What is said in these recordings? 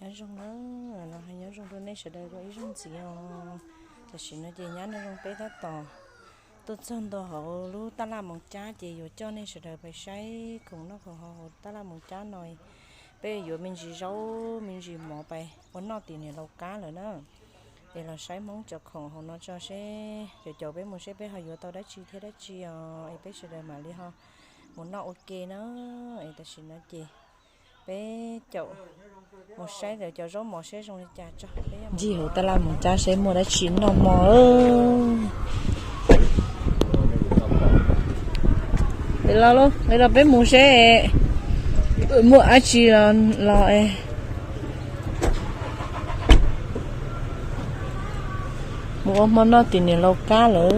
Nyob zoo na, los hais nyob zoo rau nej sawv daws dua ib zaug ntxiv os. Tam sim no ces nyab Neej Zoo peb tab tom tuaj txog ntua hauv lub tab laj Moos Cab ces yuav coj nej sawv daws pais saib khoom noj khoom haus hauv tab laj Moos Cab no. Peb yuav me ntsis zaub me ntsis mov pais ua noj tim niam laus kab lawm na. Es los saib Hmoob cov khoom hauv no tso seb caum caum peb mus seb peb ho yuav tau dab tsi thiab dab tsi os, es peb sawv daws mam li ho mus noj ua ke na. Es tam sim no ces peb caum mus saib lawv cov zaub mov seb zoo li cas tso. Ncig hauv tab laj Moos Cab seb muaj dab tsi noj mov. Los, los peb mus seb muaj dab tsi los. Mus ua hmo noj tim niam laus kab lawm.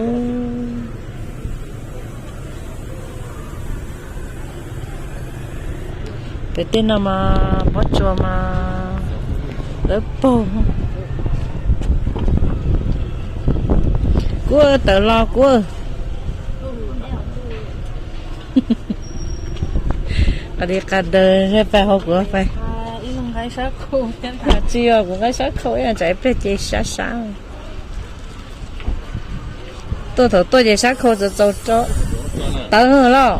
Pem tej no mas pob tsuas mas lawv paug. Kuv tawm los kuv. Qas li qas daws pais hauv kuv pais. Tsis yog kuv nqaij sab khau ib tsam ib pliag ces sab sab. Tuaj thaum tuaj ces sab khau txaus txaus rau tawv los.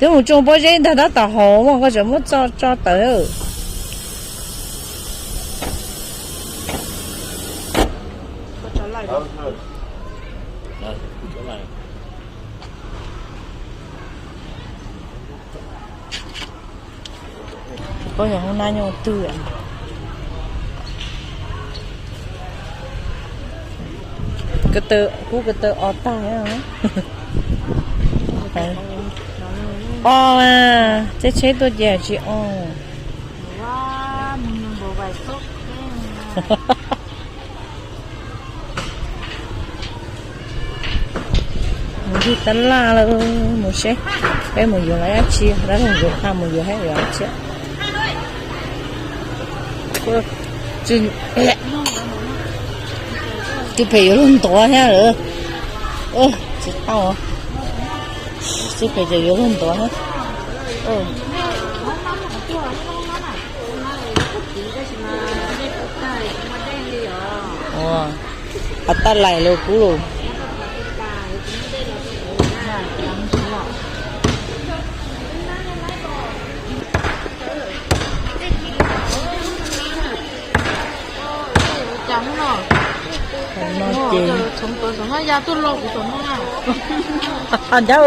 Twb mus tsoo pob zeb ntag tab tom hauv mas koj tseem muab tso tso tawv. Koj yog hoob nab nyob twg? Ko taw, kub ko taw o tag. O, tsheb tsheb tuaj ces tsis o. Mus ncig tab laj lawm, mus seb peb mus yuav lawv dab tsi, dab laug yuav pha mus yuav thiab yuav dab tsi. Tus phem yuav luag ntuav thiab lawm. Tsis tau, tus phem ces yuav luag ntuav thiab. Ua, a tab lais los kub los. Ncab,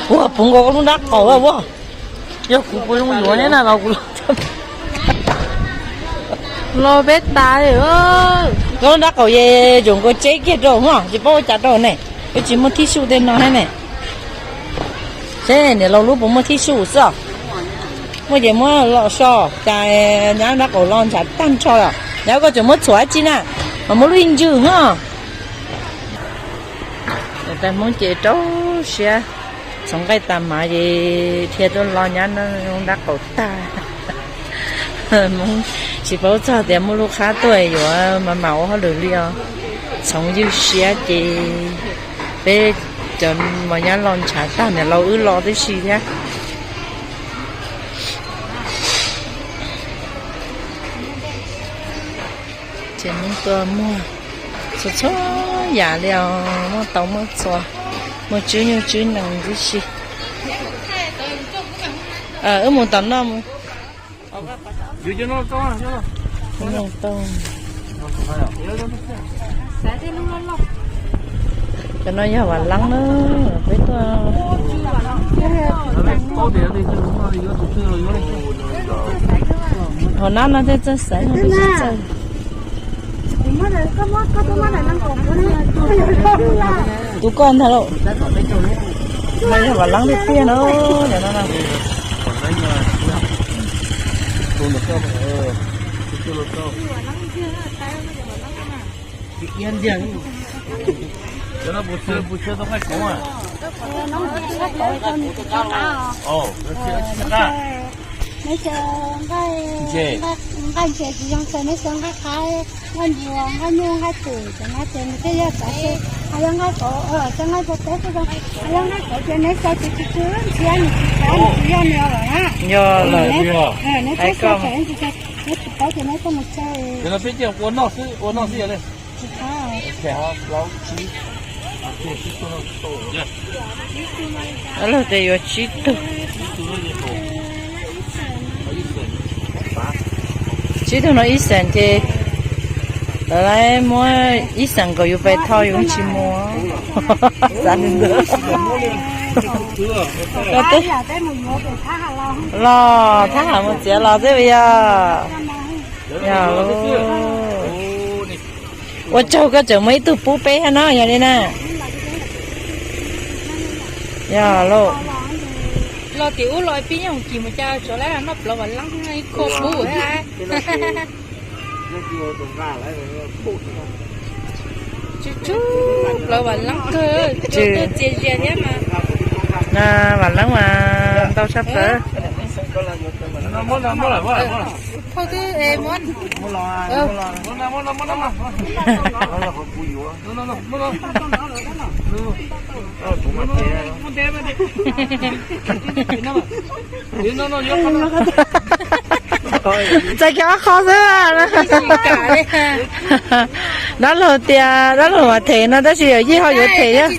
ua puv nkaus koj lub nrab qaum ua. Yog kuv puas zoo yuav thiab na los kuv los peb tas li. Koj lub nrab qaum ces tseem nkaus tseb kiag rau mog, tsis paub ua cas rau ne. Peb tsis muaj thib suj tej no thiab ne. Seb niam laus lub puas muaj thib suj xwb os. Muaj ces muab los so, cas nyab nrab qaum los ntshav tag nrho os. Nyab koj tseem muab txhuam dab tsi na, mas muab lub ib ntswg mog. Tais Hmoob ces rau siab, txhoov nqaij tas mas ces dhia tuaj los nyab nrab qaum tag. Hmoob tsis paub txog tias muaj lub qhab tuaj yuav mas mam ua hauj lwm li os. Txhoov ywj siab ces peb cov mos nyab los ntshav tag niam laus wb los tib si thiab. Ces Hmoob tuaj muag txhua txhua yam li os, muaj tau muaj txhua, muaj tswb nyuj tswb nees tib si. Wb mus tom no mus. Cov no yog Vam Leeb na, peb tuaj. Hauv nab no tej txawj xaiv no peb tsis txawj. Tus koj ntag lauj. No yog Vam Leeb tiag tiag no, no no. Neb xyaw nqaij ntses tsis zoo xyaw, neb xyaw nqaij qhab, nqaij npua, nqaij nyuj, nqaij twm, cov no ces nws thiaj yog txawv xyaw. Hais yog nqaij kauv, xyaw nqaij npua teb xwb zoo. Hais yog nqaij kauv ces neb xyaw ces tsis tsw ntxhiab, nws tsis tsw, nws tsis yog nws os lawm na. Yog lawm. Hais koj. Luag tias yuav tsib tug. Tsib tug no ib xees ces lawv muab ib xees nkaus yus pais thauj yus tsis muaj. Xav li ntawd. Los thab ham mus txiav los xwb yog. Yog lauj. Ua tsaug koj tseem muaj ib tug pub peb thiab no yog li na. Yog lauj. Los tim ub los pib nyob hauv kis mus cas tsuav lawv noj plawv vam leeb ib khua pub. Tsw tsw, plawv vam leeb kawg, tuaj txias zias thiab mas. Vam leeb mas ntau tshaj plaws. Thauj twb es muab. Txais kiag ob qho xwb. Dab laug tias dab laug mam them no tab sis yawm yij ho yuav them thiab.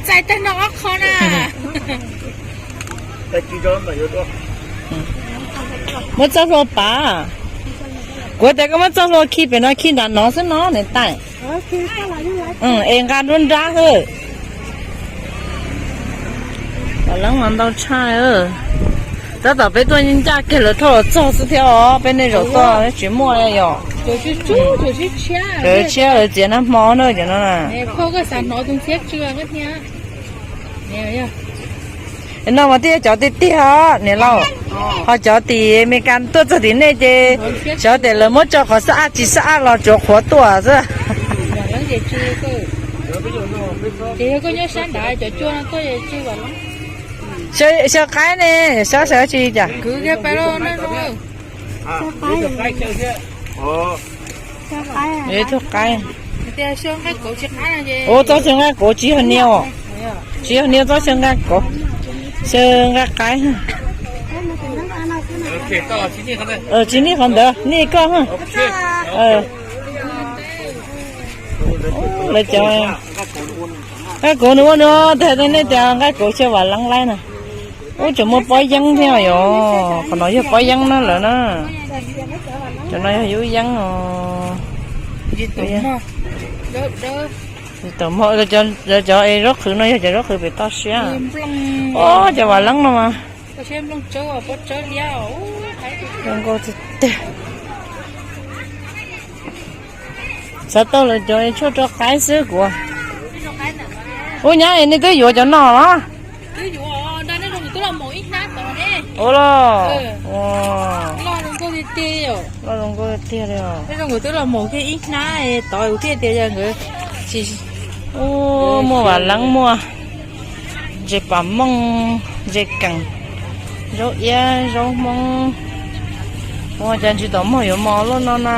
Muab txoj hlua pav. Kuv tias koj muab txoj hlua khi pem no khi nram no xwb no niam tais. Es nqa nruab nrab xwb. Vam leeb mas ntau tshaj. Tab tom peb tuaj ncaj kiag lawv thauj los txog xwb thiab os, peb nej zaum tuaj tsis muaj li yom. Cov tshiab lawv txiav nag hmo na cov no na. No mas thiaj cov tiag tiag niam laus. Ho cov tim Amelikas tuaj txog tim nej ces xyov tias lawv muab tso qhov xab ab tsis xab ab los tsuav qhuav tuaj xwb. Xyaw qaib ne, xyaw xyaw tsis cas. Ib tug qaib. Ua txoj xyaw nqaij kauv tsis yog nias os. Tsis yog nias txoj xyaw nqaij kauv. Xyaw nqaij qaib. Tsis nij qhov ntawd, nij koj. Lawv cov nqaij kauv nws ua nws tag nej tias nqaij kauv xyaw vam leeb laib na. Ub tseem muaj pob yeeb thiab yom, qhov no yog pob yeeb na lawm na. Cov no yog yub yeeb os. Tom mog, cov es zaub qhwv no yog cov zaub qhwv pem toj siab. Os cov vam leeb no mas. Zoo nkauj tiag tiag. Xav tau lawv cov tshuaj rau qaib xwb kuv. Ub nyab es nej twb yuav cov no los? Ua los. Loj zoo nkauj tiag tiag li os. Ub muaj vam leeb muaj ntses pam mooj, ntses kees, zaub iab zaub hmoob. Ua cas ntsis tom mog yuav mos loj no na.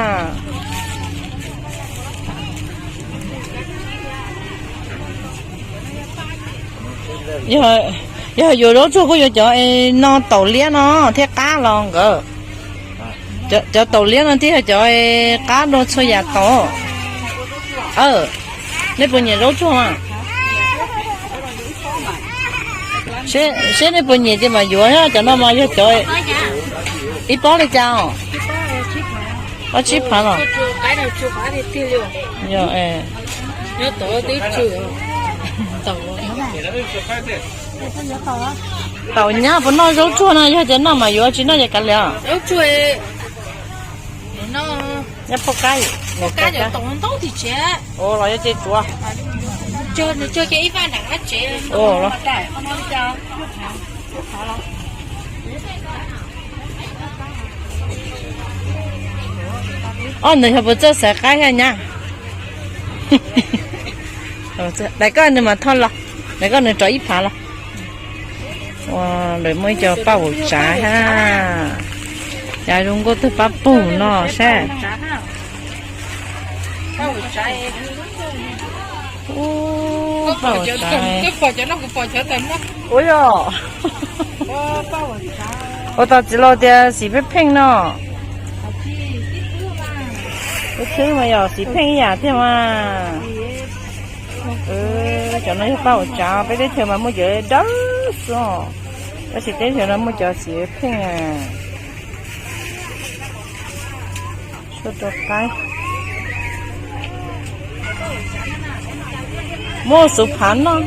Yog yuav zaub tsuag kuj yuav cov no taum liab no thiaj qab los nkawd. Cov taum liab no thiaj yog cov qab dua txhua yam taum. Nej puas nyiam zaub tsuag mas? Seb nej puas nyiam ces mam yuav, cov no mas yog cov ib pob li cas os? Ob tsib phav los? Taum nyab puas noj zaub tsuag no, yog tias noj mas yuav, tsis noj ces kav liam. Nyab poj kab, ua los yog ces tsuav. Ob ntawd yog puas txawj xav qaib thiab nyab? Daim koj nws mas thoj los, daim koj nws rov ib phav los. Ua, lawv muaj ib co paj vaum tsav thiab. Cas zoo nkauj tug pab pug no saib. Paj vaum tsav. Ua yog. Ua tau txiv laus tias xim pheej pheej no. Tus khwb mas yog xim pheej ib yam thiab mas. Cov no yog paj uas tsav, peb teb chaws mas muaj cov dawb xwb, tab sis teb chaws no muaj cov xim pheej. Suab rau qaib. Muaj xuv phav noj.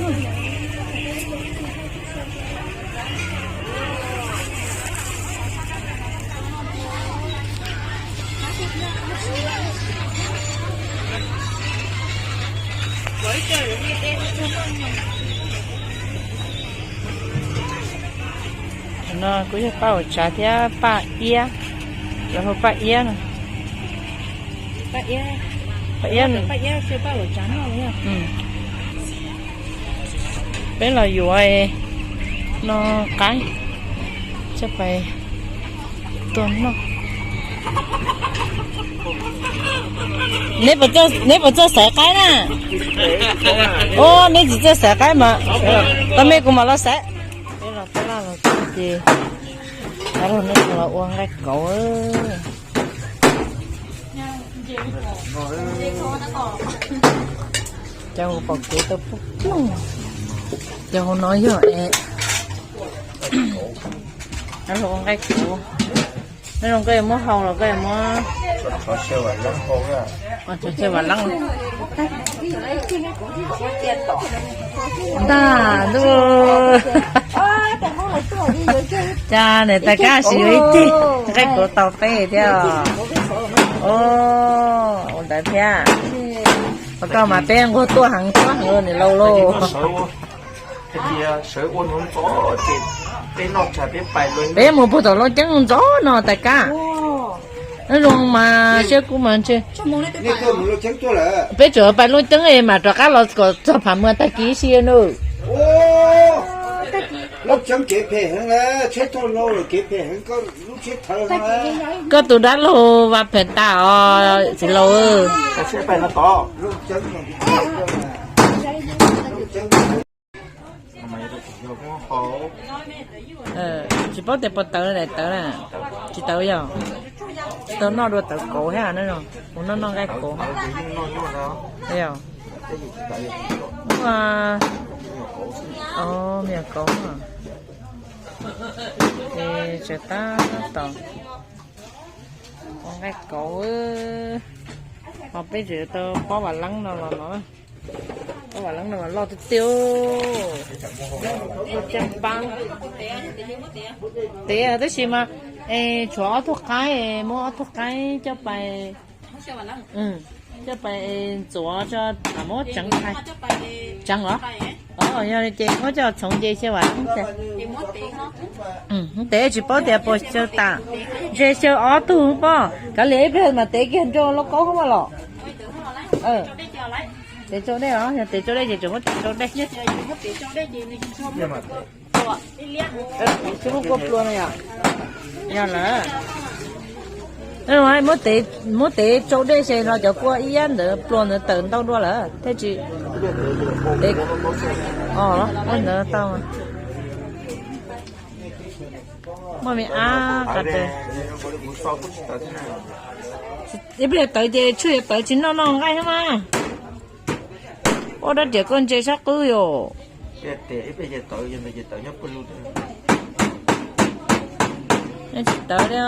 No kuj yog paj uas tsav thiab paj iab, lawv hu paj iab no. Paj iab, paj iab. Peb los yuav no qaib, tso pais tua noj. Neb puas txawj xaiv qaib na? Ua neb tsis txawj xaiv qaib mas, tau mej kuv mam los xaiv. Peb los tab laj los txog ces, tab laj nej los ua nqaij kauv. Cov hauv pom kev tau plooj plooj. Cov hauv no yog es ua nqaij kauv. Neb zoo koj yuav muab hau los koj yuav muab, tso xyaw vam leeb. Ntag ntuj, cas niam tais Kab siv yuav ib teg nqaij kauv tau peb thiab. Ua ntawd thiab. Ua koj mas peb nquag tuaj heev tuaj heev niam laus lauj. Peb mus puag tom Looj Ceeb ntxov no tais Kab. Neb zoo mas siab kub mas ntshe. Peb tseem pais Looj Ceeb es mam rov qab los kom txog Phav Muas tag kis ib si nawb. Koj tus dab laug vas phem tas os txiv laus. Tsis paub tias puas tawv daim tawv na. Tsis tawv yog. Tau noj dua tawv kauv thiab no, kuv noj noj nqaij kauv. Me nyuam kauv. Ces tsawv tab tom ua nqaij kauv. Ho peb tseem tau pob vam leeb no los no. Pob vam leeb no mas loj tiag tiag. Tev tab sis mas tshuav ob tug qaib, muab ob tug qaib coj pais, coj pais ntxuav tso, muab tseev, tseev los? Yog li ces muab coj txhoov ces xyaw vam leeb. Tev tsis paub tias puas xyaw tas, ntshe xyaw ob tug pob, kav liam ib pliag mas tev kiag nrog lauj kaub hab los. Tev tsau dej os, yog tev tsau dej ces tseem muab tev tsau dej. Tsis muab kua plua no yom? Yog lawm. Muab tev tsau dej ces no cov kua ib yam ntawd plua ntawd tawm ntau dua lawm thiaj tsis, ntawd tau. Muaj me ab qas. Ib pliag tawv ces tshuaj yuav tawv tsis noj noj nqaij thiab mas. Ua dab riam koj ntse sab qwb yom. Tsis tawv li.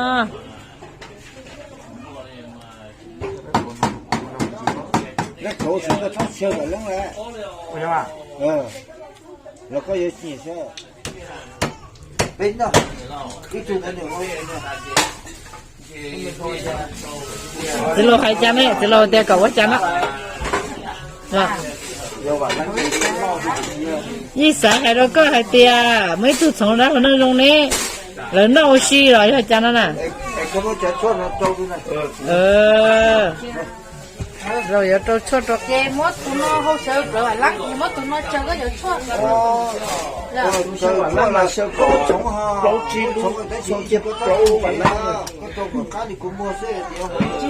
Txiv laus hais cas ne, txiv laus tias kom ua cas no? Yeej xav hais rau koj hais tias muaj ib tug txhoov dab laug neej zoo ne, lawv noj ua si los yog cas no na? Laus yuav rau tshuaj rau. Ces muab tus no hau sawv plawv vam leeb, muab tus no tsaws koj cov tshuaj. Tsis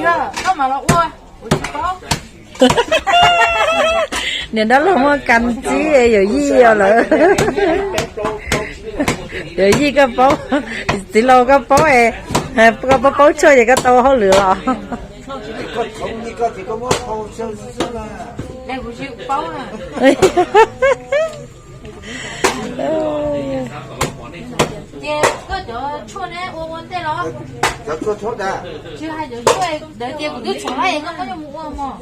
yog, koj mam los ua, kuv tsis paub. Niam dab laug muaj kas txib yawm yij os lawm. Yawm yij koj paub, txiv laus koj paub es, koj paub paub tshuaj ces koj tau hauj lwm los. Ces koj cov tshuaj ne ua ua ntej los? Tsis hais cov tshuaj ntawd ces kuv twb tshuav lawm, koj muab coj mus ua mog.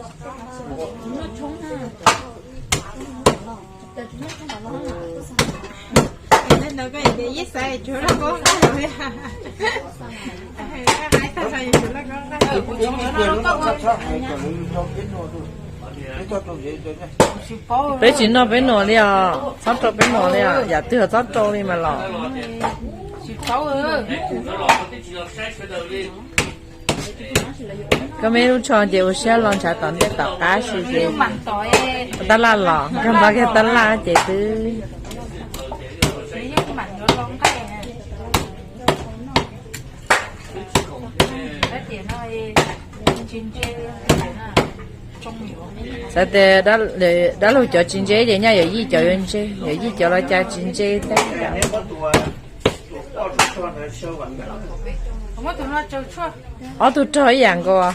Peb tsis noj peb nuam li os, txhob rau peb nuam li os, yam twg txhob rau li mas los. Koj me lub tsho ces ua siab lo ntshav tom ntej tom qab si ces tab laj los, koj npaj kiag tab laj ces twb. Xav tias dab laug cov tsis ntse ces nyaj yawm yij cov yuav ntse, yawm yij cov los cas tsis ntse thiab. Ob tug rog ib yam nkaus.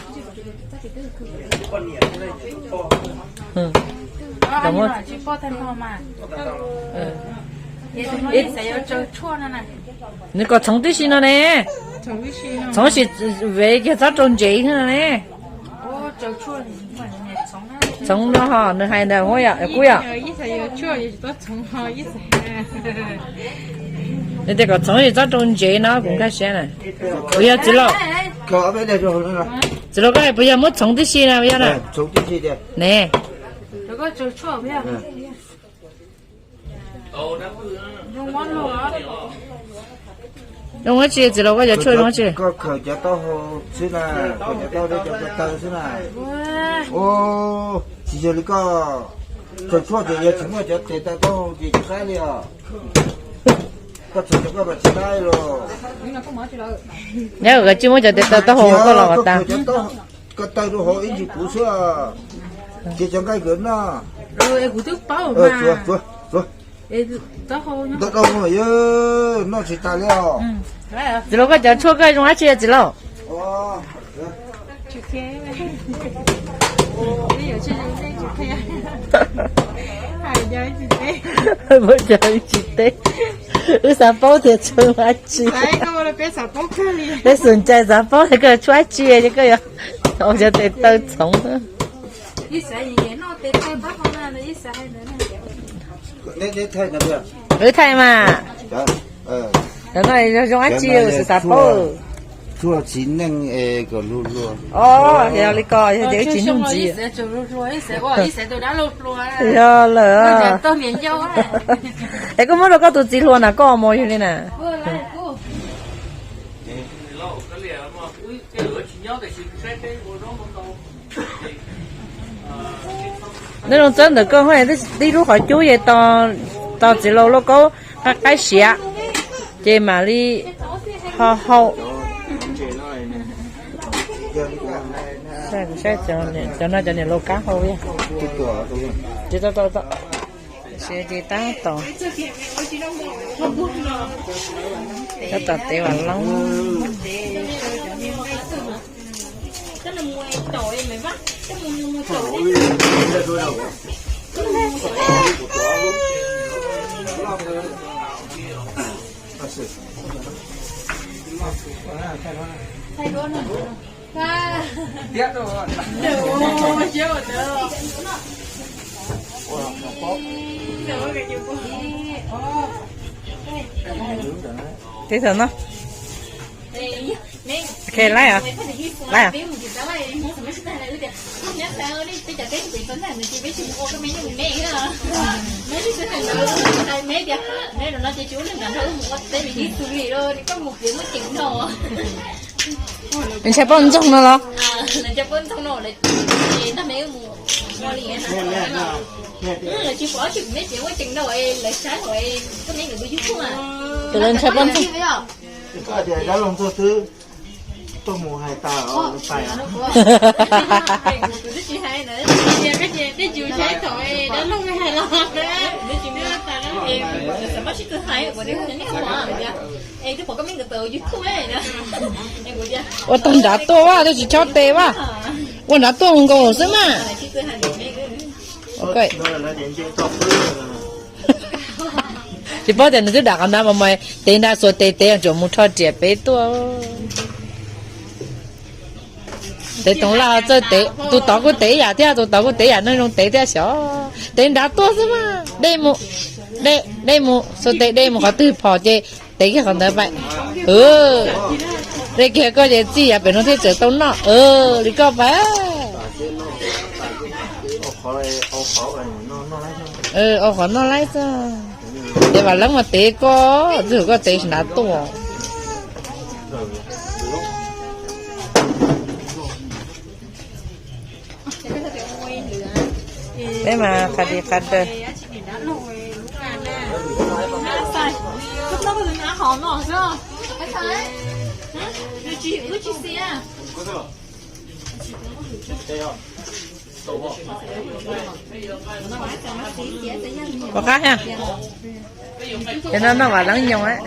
Nws kom txhoov tib si no ne. Txhoov sim, vev kiag txhob rau ntsev no ne. Txhoov no ho nws hais ntawd, kuj yog. Nws tias kom txhoov sim txhob rau ntsev no kuv nkag siab na. Kuv yog txiv laus. Txiv laus koj hais puas yog muab txhoov tib si na yog na? Ne. Zoo dab tsi txiv laus, koj cov tshuaj zoo dab tsi? Koj khaws cov taub hau xwb na, khaws cov taub hau cov ko taw xwb na. Tsis yog li koj txog tshuaj ces yog tsis muaj cov tes taw taub hau ces tsis saib li os. Koj txog cov koj mas tsis saib los. Nyob koj tsis muaj cov tes taw taub hau koj los tas. Koj taw rau hauv ib ntsis kuv xwb, ces cov nqaij kawm noj. Kuv twb paub mas. Ntau ntau yog noj tsis tas li os. Txiv laus koj cov tshuaj koj zoo dab tsi txiv laus? Muab cov tsis teb. Wb xav paub tias tshuaj dab tsi. Peb xav ncai xav paub tias koj tshuaj dab tsi es koj yuav ua cov tes taw txhoov. Wb thaij mas. Cov no zoo dab tsi xav paub. Tshuaj txiv neej kom luag hluas. Os, yog li ko yog tias wb tsis nug ntxiv. Yog lawm. Es koj muab rau koj tus txiv hluas na, koj mus yog li na. Neb zoo txawb ntawm koj, tib lub qhov cub es tos txiv laus lauj kaub qaib qaib siav, ces mam li ho hau. Cov no cov niam laus kab hau. Ces tab tom, tab tom tev vam loob. Teb thaum no. Ok, laib os. Laib os. Ntshai poj ntxoog no los? Ces lawv ntshai poj ntxoog. Tuaj mus hais tas, tais. Kuv twb tsis hais ntawd, tias koj ces tej yus saib thaum dab laug hais los na, kuv twb tsis mus tas na, xav mas sib tw hais kuv tias nej hais tias es twb pom koj me nkawd tawm YouTube na. Ua tag nrad tuaj vas, twb tsis chob tes vas. Ua nrad tuaj nkaus xwb mas. Tsis paub tias nws twb dam qhov nrad mas mas tev nrad xuas tes tev tsuas mus rho riam peb tuaj. Tev toov laj txawj tev, tus tod kuj tev ib yam thiab, tus tod kuj tev ib yam, neeg zoo tev thiab xyov. Tev nrad tuaj xwb mas, dej mus, dej, dej mus, xuas tes dej mus qhov twg phom ces tev kiag qhov ntawd pais. Dej kiag koj ces txij yav pem no thiaj txawm tau noj, li koj pais. Au qhov noj laib xwb. Ces Vam Leeb mas tev koj, txij koj tev nrad tuaj. Peb mas qas dis qas daws. Puas qab thiab? Ces no noj Vam Leeb Nyoos.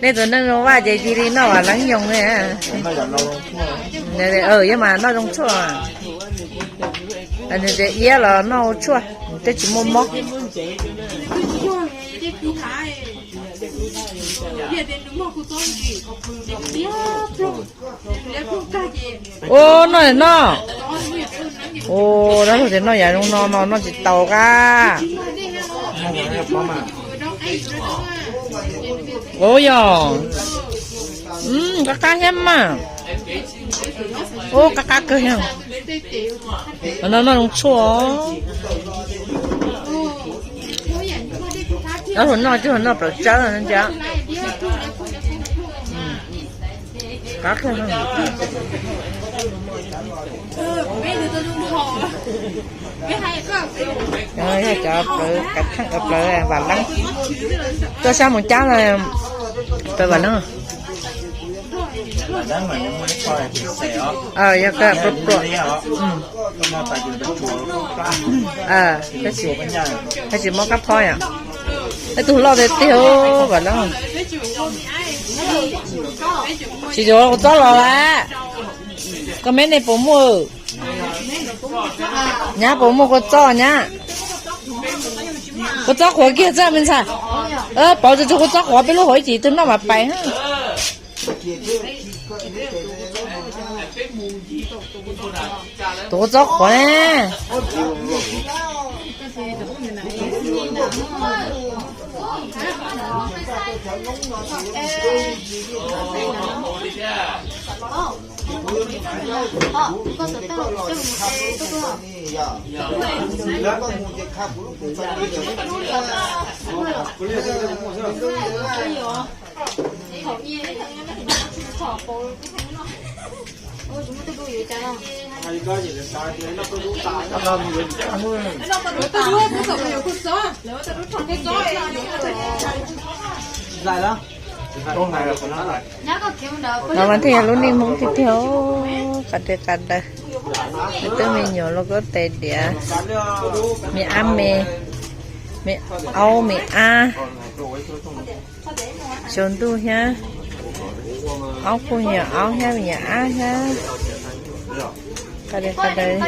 Nej tus neeg zoo vaj ces cia li noj Vam Leeb Nyoos. Yog mas noj zoo tshuaj. Nws tias iab los noj ua tshuaj, twb tsis muaj mob. Ua noj noj. Ua dab laug tias noj yam zoo no no noj tsis tau qab. Ua yog, qab qab thiab mas. Ua qab qab kawg thiab. No noj zoo tshuaj. Dab laug noj twb noj plaws tsawb no ntag. Qab kawg. Yog cov plaws kav theej, plaws Vam Leeb. Tuaj sab mus cab no, plaws Vam Leeb. Yog pluam pluam. Tab sis muab kab phob yom. Ib tug loj tiag tiag Vam Leeb. Tsis yuav kua txob los lawm. Koj me nej puas muaj? Nyab puas muaj kua txob nyab? Kua txob qhuav kiag txaj me ntxhais. Pauv tsuag tsuag kua txob qhuav, peb lub hauv ib chim twg noj mas pais. Tus kua txob qhuav ne. No mas thiaj yog lub neej Hmoob tiag tiag, qas dej qas daws. Me tub me nyuam los kuj tais diav, me ab me, me aub me ab, xyaw ntuj thiab, aub kuj me nyuam aub thiab me nyuam ab thiab, qas dej qas daws.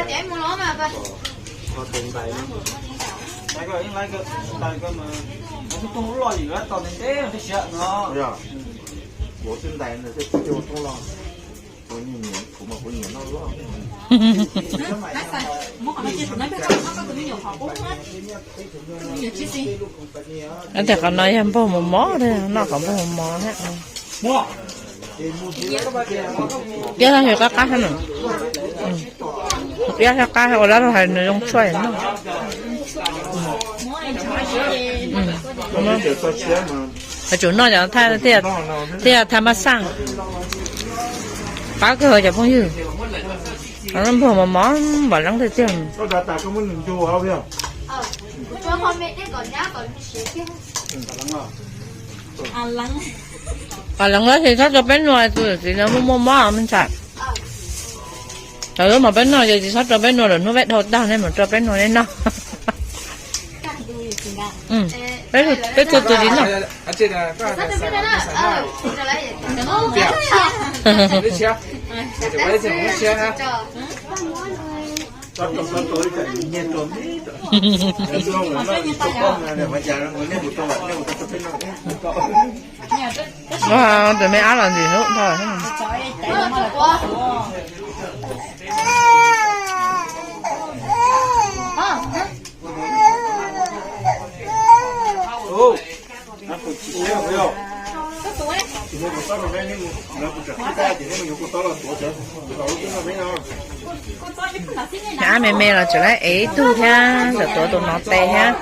Ab, tias qhov no yog npog mos mos, noj qhov npog mos mos thiab. Piab thiab qab qab thiab. Piab thiab qab thiab, ua dab laug hais nws zoo tshuaj noj. Hais tsum noj cov thiaj tha mab xaj. Qab kawg cov phooj ywg. Npog mos mos, Vam Leeb tiag tiag. Qos leev tab sis txhob rau peb nua, tus txiv no muaj muaj mob me ntxhais. Thaum ub mas peb noj ces tsis txhob rau peb nua, lwm hnub peb dhau tag nej mam rau peb nua nej noj. Peb, peb txhua tus tsis noj. Tus me ab los ntxim hlub dhau. Ab me me los tseem lawv ev ib tug thiab, tseem tuav tus no tes thiab.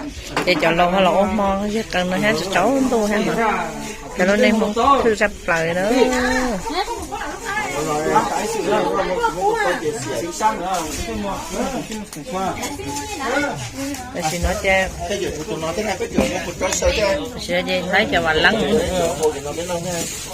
Ces cov laus ho los ua hmo yawg qees no thiab, tsaus ntuj thiab no. Cov lub neej Hmoob thwj tshaj plaws na. Tam sim no ces, tam sim no ces laib cov vam leeb. Tam sim no ces